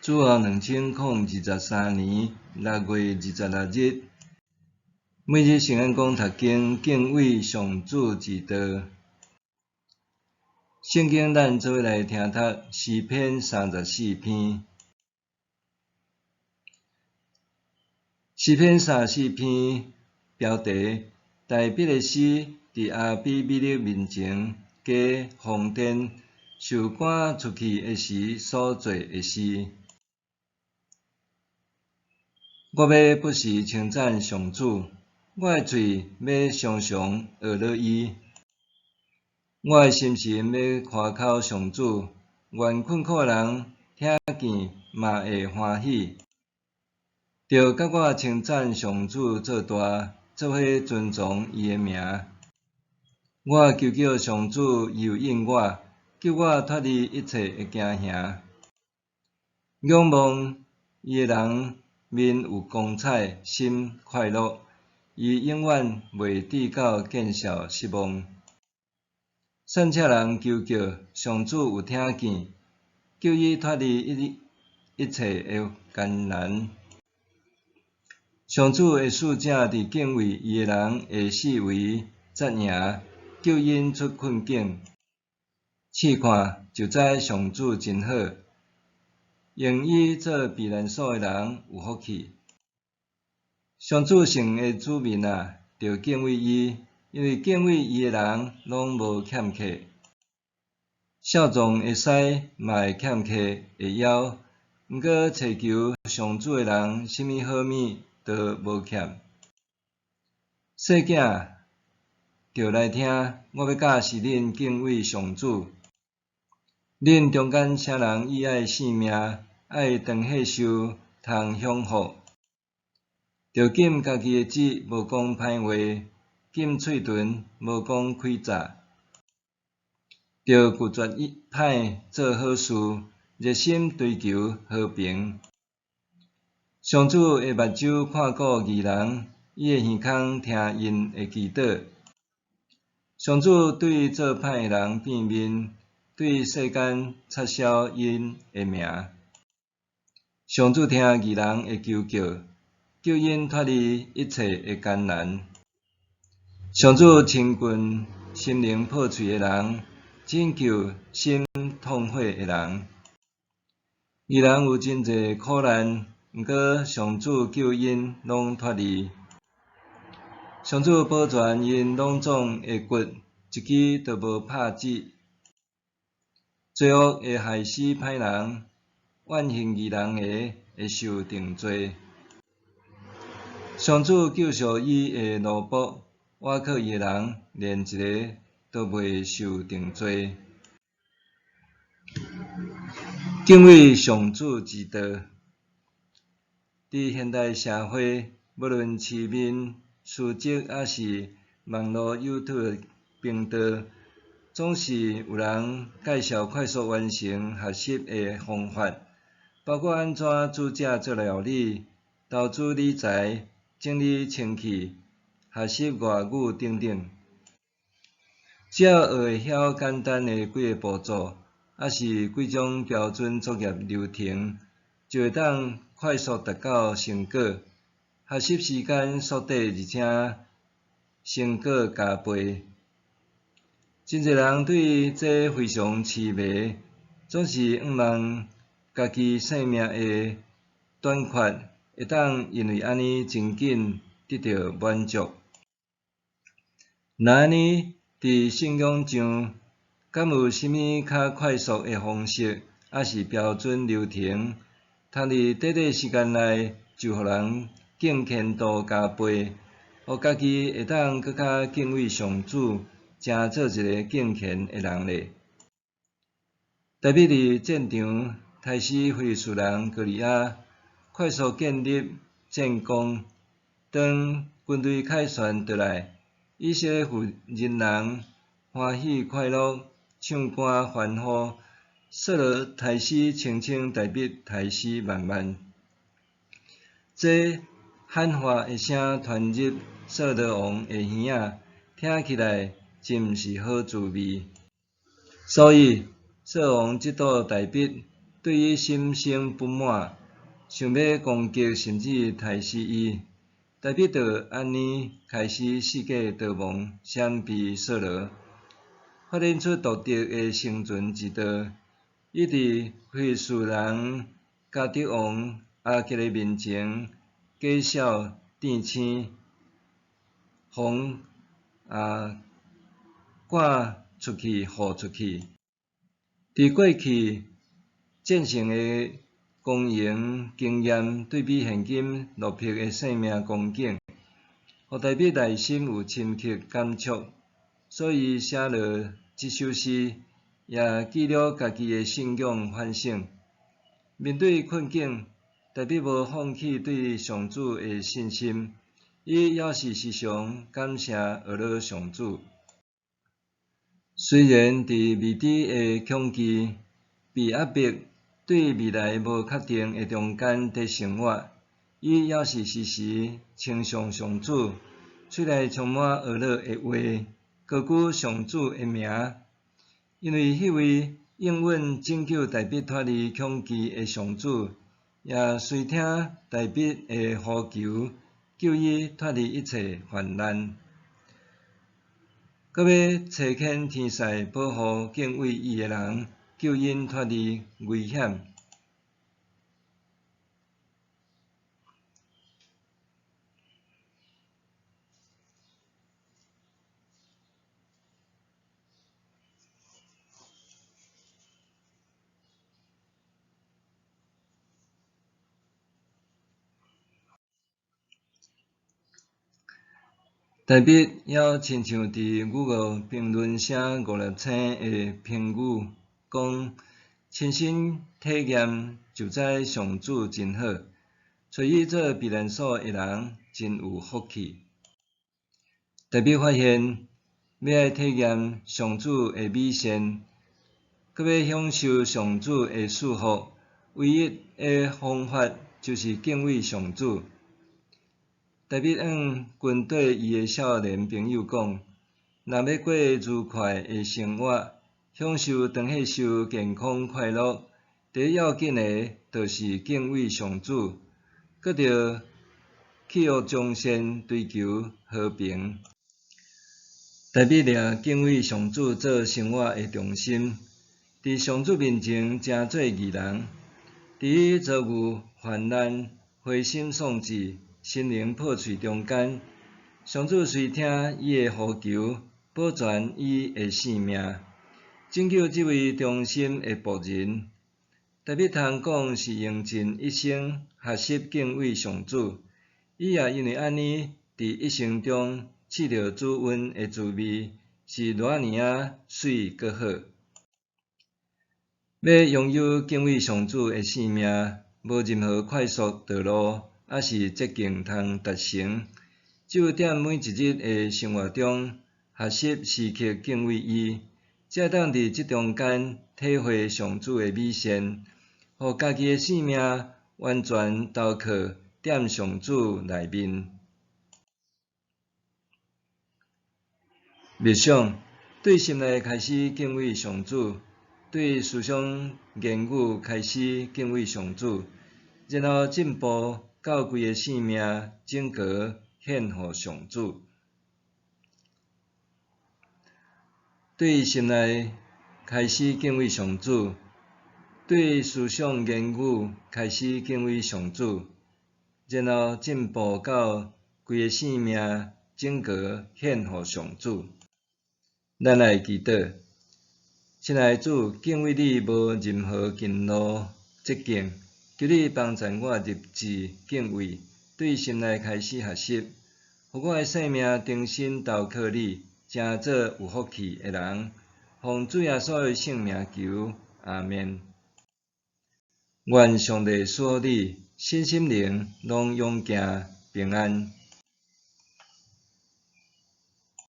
主後2023年6月26日，每日聖安講讀經，敬畏上主之道。聖經咱做伙來聽讀詩篇三十四篇。詩篇三十四篇標題：大衛的詩，佇亞比米勒面前過風典，受趕出去的時所作的詩。我欲不時稱讚上主，我的喙欲常常學樂伊。我的心神欲誇口上主，願困苦的人聽見嘛會歡喜。著佮我稱讚上主做大，做伙尊崇伊的名。我求叫上主，伊有應我，救我脫離一切的驚嚇。仰望伊的人面有光彩，心快樂，伊永遠袂致到見笑失望。散赤人求叫，上主有聽見，救伊脫離一切的艱難。上主的使者佇敬畏伊的人的四圍紮營，救𪜶出困境。試看就知上主真好，用伊做避難所的人有福氣。上主聖的子民啊，著敬畏伊，因為敬畏伊的人攏無欠缺。少壯的獅嘛會欠缺會枵，毋過尋求上主的人，啥物好物都無欠。細囝，著來聽，我欲教示恁敬畏上主。恁中間啥人喜愛性命，愛長歲壽，通享福？著禁家己的舌，無講歹話；禁喙唇，無講詭詐。著拒絕歹，做好事，熱心追求和平。上主的目睭看顧義人，伊的耳孔聽𪜶的祈禱。上主對做歹的人變面，對世間擦消𪜶的名。上主聽義人的求叫，救𪜶脫離一切的艱難。上主親近心靈破碎的人，拯救心痛悔的人。義人有真濟苦難，毋過上主救𪜶攏脫離。上主保全𪜶攏總的骨，一支都無拍折。罪惡會害死歹人，怨恨義人的會受定罪。上主救贖伊的奴僕，倚靠伊的人，連一个都袂受定罪。敬畏上主之道，佇現代社會，無論市面、書籍，抑是網路 YouTube 頻道，總是有人介紹快速完成學習的方法，包括按怎煮食做料理、投資理財、整理清氣、學習外語等等。只要學會曉簡單的幾个步驟，抑是幾種標準作業流程，就會當快速達到成果，學習時間縮短，而且成果加倍。真濟人對這非常癡迷，總是向望家己性命的短缺會當因為按呢真緊得著滿足。若按呢，佇信仰上，敢有啥物較快速的方式，抑是標準流程，通佇短短時間內就予人敬虔度加倍，予家己會當閣較敬畏上主，成做一个敬虔的人咧？大衛佇戰場刣死非利士人歌利亞，快速建立戰功。當軍隊凱旋轉來，以色列婦人人歡喜快樂，唱歌歡呼。掃羅刣死千千，大衛刣死萬萬。這喊話的聲傳入掃羅王的耳仔，聽起來真毋是好滋味。所以掃王嫉妒大衛，對伊心生不滿，想欲攻擊甚至刣死伊。大衛就按呢開始四界逃亡，閃避掃羅，發展出獨特的生存之道。伊佇非利士人迦特王亞吉的面前假笑眑星，予趕出去，予出去。佇過去戰勝的光榮經驗，對比現今落魄的性命光景，予大衛內心有深刻感觸，所以寫落這首詩，也記錄家己的信仰反省。面對困境，大衛無放棄對上主的信心，伊猶是時常感謝阿咾上主。雖然佇未知的恐懼、被壓迫、對未來無確定的中間佇生活，伊猶是時時稱頌上主，喙內充滿阿咾的話，高舉上主的名。因為彼位應允拯救大衛脫離恐懼的上主，也垂聽大衛的呼求，救伊脫離一切患難。閣欲差遣天使保護敬畏伊的人，救𪜶脫離危險。大衛猶親像佇 Google 評論寫五粒星的評語講，親身體驗就知上主真好，揣伊做避難所的人真有福氣。大衛發現，欲愛體驗上主的美善，閣欲享受上主的賜福，唯一的方法就是敬畏上主。大衛向軍隊伊的少年朋友講：若欲過愉快的生活，享受長歲壽、健康快樂，第一要緊的，就是敬畏上主，閣著棄惡從善，追求和平。大衛掠敬畏上主做生活的中心，佇上主面前成做義人，佇伊遭遇患難、灰心喪志、心靈破碎中間，上主垂聽伊的呼求，保全伊的性命，拯救這位忠心的僕人。大衛通講是用盡一生學習敬畏上主，伊也因為按呢，佇一生中試著主恩的滋味，是偌爾仔媠閣好。欲擁有敬畏上主的生命，無任何快速道路，抑是捷徑通達成。只有踮每一日的生活中，學習時刻敬畏伊，才會當佇這中間體會上主的美善，予家己的性命完全投靠踮上主內面。默想，對心內開始敬畏上主，對思想言語開始敬畏上主，然後進步到規个性命整個獻予上主。對心內開始敬畏上主，對思想言語開始敬畏上主，然後進步到規个性命整個獻予上主。咱來祈禱，親愛的主，敬畏你無任何近路捷徑，求你幫助我立志敬畏，對心內開始學習，予我的生命重新投靠你，成做有福氣的人。奉主耶穌的聖名求，阿們。願上帝賜福你，身心靈攏勇健平安。